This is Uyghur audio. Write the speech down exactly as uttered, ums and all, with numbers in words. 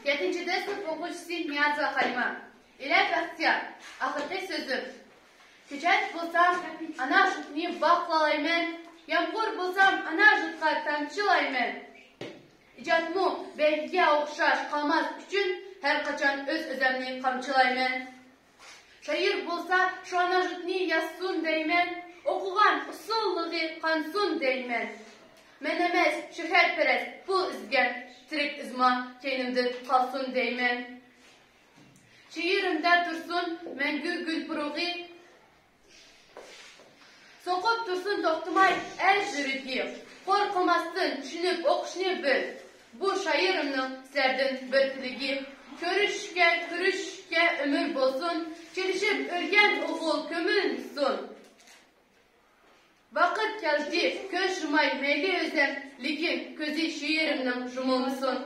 يەتتىنچى دەرس سىنىپ ئوقۇغۇچىسى نىيازا خانىمە. ئىلە بەختىيار، ئاخىرقى سۆزۈم. كۆچەت بولسام، ئانا جۇتنى باغلايمەن. يامغۇر بولسام، ئانا جۇتقا تامچىلايمەن. ئىجادمۇ بەيگىگە ئوخشاش قالماس ئۈچۈن، ھەر قاچان ئۆز-ئۆزۈمنى قامچىلايمەن. شائىر بولسا، شۇ ئانا جۇتنى يازسۇن دەيمەن. ئوقۇغان ئۇسسۇللۇقى قانسۇن دەيمەن. مەن ئەمەس شۆھرەتپەرەس، پۇل ئىزدىگەن، تىرىك ئىزما كەينىمدىن قالسۇن دەيمەن. شېئىرىمدە تۇرسۇن مەڭگۈ گۈل پۇرىقى، سوقۇپ تۇرسۇن توختىماي ئەل يۈرىكى. قورقماستىن چۈشىنىپ ئوقۇشنى بىل، بۇ شائىرىمنىڭ سىلەردىن بىر تىلىكى. كۆرۈشۈشكە، كۆرۈشۈشكە ئۆمۈر بولسۇن، چېلىشىپ ئۆلگەن ئوغۇل كۆمۈلمىسۇن. ۋاقىت كەلدى، كۆز يۇماي مەيلى ئۆزۈم، لېكىن كۆزى شېئىرىمنىڭ يۇمۇلمىسۇن.